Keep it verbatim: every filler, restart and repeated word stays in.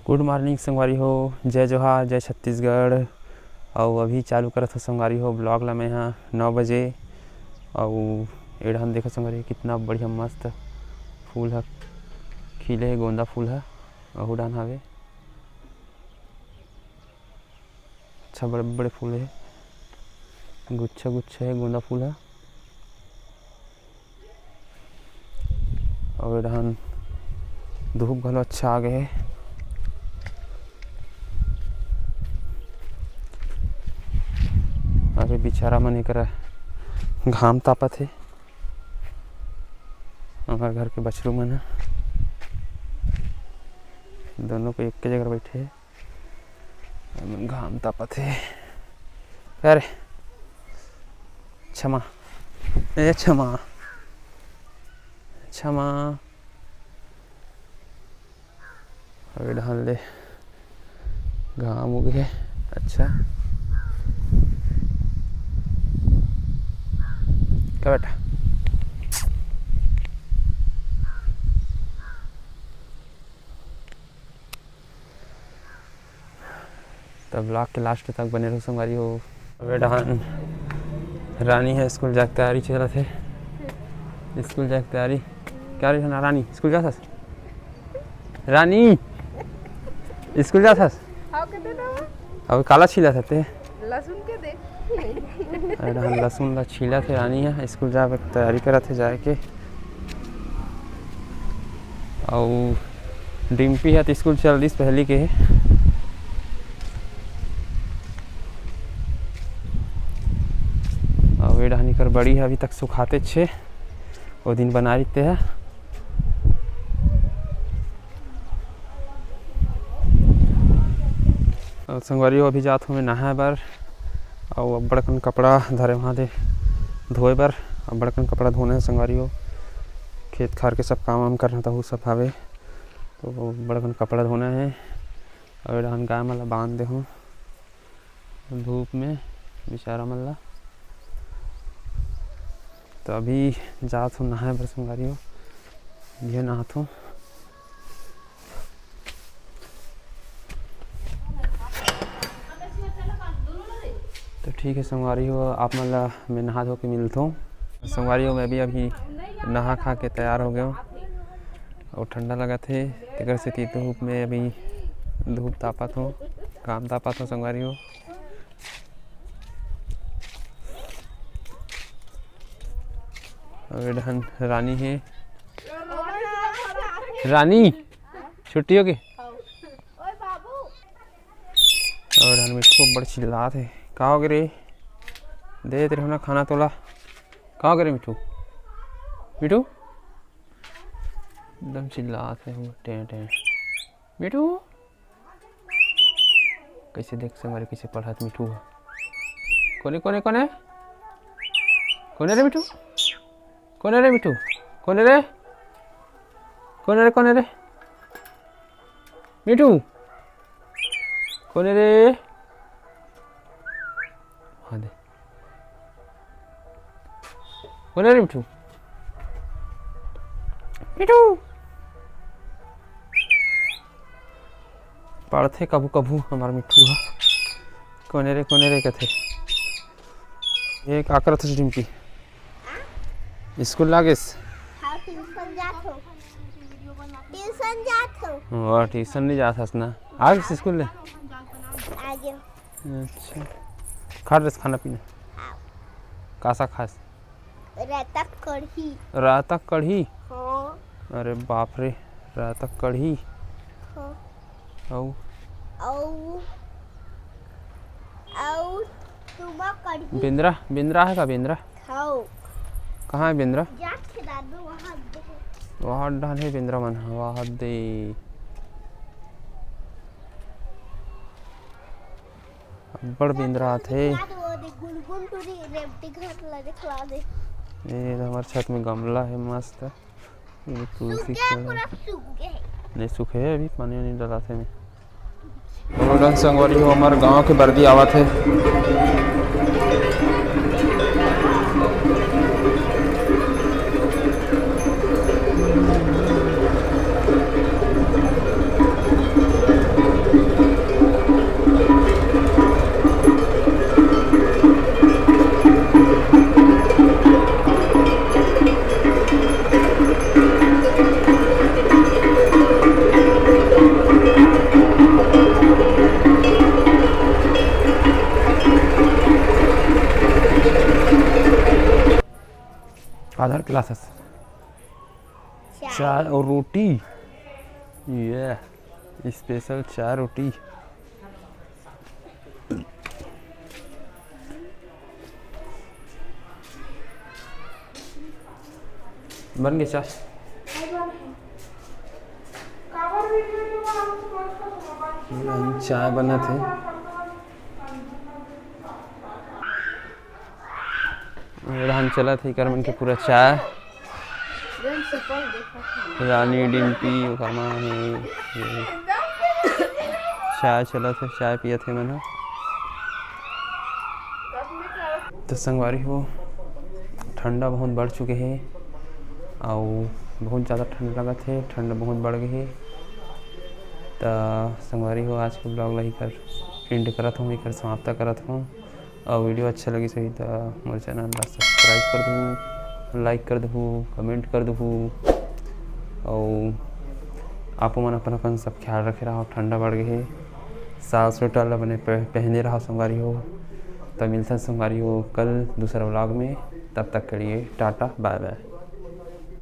Good morning संगवारी हो, जय जोहार, जय छत्तीसगढ़। अउ अभी चालू करत हो संगवारी हो vlog ला मैं हा नौ बजे। अउ एड़हन देखो संगवारी, कितना बढ़िया मस्त फूल ह खिले हे, गोंदा फूल ह। अहू डान हावे, अच्छा बड़े बड़े फूल हे, गुच्छा गुच्छा हे गोंदा फूल ह। अउ एडहन धूप घलो अच्छा आ गे हे। अरे बेचारा मन एकरा घाम तापत हे। हमर घर के बछरू मन ह दोनों को एक जगह बैठे हे। एमन घाम तापत हे। अरे क्षमा, ए क्षमा, क्षमा। अरे ढाल ले, घाम उगे हे। अच्छा, का बेटा? त vlog के last तक बने रहो संगवारी हो। अबे डहान रानी ह, स्कूल जाके तैयारी चलत हे। स्कूल जाके तैयारी। का रे ना रानी, स्कूल जात हस? रानी, स्कूल जात हस? हाँ, कते ना? अब काला छीलत हस ते? लहसुन के दे। अरे डहान लहसुन ला छीलत हे रानी ह, स्कूल जाए बर तैयारी करत हे जाए के। अउ डिम्पी ह त स्कूल चल दिस पहली के। अउ ए डहान एकर बड़ी ह अभी तक सुखातेच हे, ओ दिन बना रहिते ह। अउ संगवारी हो, अभी जात हूँ मैं नहाए बर, अउ अब्बड़ कन कपड़ा धरे वहाँ दे धोए बर। अब्बड़ कन कपड़ा धोना हे संगवारी हो, खेत खार के सब काम वाम करना, तहू सब हवे, तो अब्बड़ कन कपड़ा धोना हे। अउ ए डहान गाय मन ला बांध दे हूँ धूप में, बेचारा मन ला। तो अभी जात हूँ नहाए बर संगवारी हो, ये नहात हूँ। तो ठीक है संगवारी हो, आप मन ला मैं नहा धो के मिलत हूँ। संगवारी हो, मैं भी अभी नहा खा के तैयार हो गया हूँ। अउ ठंडा लगत हे, तेकर सेती धूप में अभी धूप तापत हो, घाम तापत हो संगवारी हो। अउ ए डहान रानी हे, रानी छुट्टी हो गे। अउ ए डहान मिठू अब्बड़ चिल्लात हे, का हो गे रे? देत रहो ना खाना तोला। का हो गे रे मिठू? मिठू एकदम चिल्लात हे, टें टें। मिठू, कैसे देख संगवारी, कैसे पढ़त मिठू ह। कोने, कोने, कोने? कोने रे मिठू? कोने रे मिठू? कोने रे? कोने रे, कोने रे? मिठू? कोने रे? हाँ दे। कोने रे मिठू? मिठू। पढ़थे कभू कभू हमर मिठू ह। कोने रे, कोने रे कथे। ये का करत हस डिम्पी? स्कूल ना गेस? हाँ, ट्यूशन जात हो। ट्यूशन जात हो। वाह, ट्यूशन नहीं जात हस ना। आ गेस स्कूल ले? आ गयो। अच्छा, खा ड्रेस खाना पीना? हाँ। का सा खास? रायता कढ़ी। रायता कढ़ी? हाँ। अरे बाप रे, रायता कढ़ी। हाँ। अउ? अउ, अउ तुमा कढ़ी। बेंदरा, बेंदरा है का बेंदरा? हाँ। कहाँ है बेंदरा? जात के दादू वहाँ दे। वहाँ डहन है बेंदरा मन, वहाँ दे। अब्बड़ बेंदरा आथे। खिला दे, वो दे, गुनगुन टूरी रेवती घर ला दे, खिला दे। ये तो हमारे छत में गमला है मस्त। ये तुलसी सूख गया, पेड़ है। पूरा सूख गया है। नहीं सूखे है, अभी पानी वानी डलाथे में। रोडन संगवारी हो, हमारे गांव के बरदी आवत है। क्लासेस। चाय और रोटी, ये स्पेशल चाय रोटी। बन गया चाय। चाय बनत हे। ये धान चलत हे, एकर मन के पूरा चाय। रानी डिम्पी ओकर माँ हे, ये चाय चलत हे, चाय पियत हे मन ह। तो संगवारी हो, ठंडा बहुत बढ़ चुके हे, अउ बहुत ज़्यादा ठंड लगत हे, ठंड बहुत बढ़ गई हे। तो संगवारी हो, आज के ब्लॉग ला एकर एंड करत हूँ, एकर समाप्त करत हूँ। और वीडियो अच्छा लगिस होही त मोर चैनल ला सब्सक्राइब कर दहू, लाइक कर दहू, कमेंट कर दहू। और आप मन अपन अपन सब ख्याल रखे रहो, ठंडा बढ़ गए हे, साल स्वेटर ला बने पह-, पहने रहो संगवारी हो। तब मिलथन संगवारी हो कल दूसरा व्लॉग में, तब तक के लिए टाटा बाय बाय।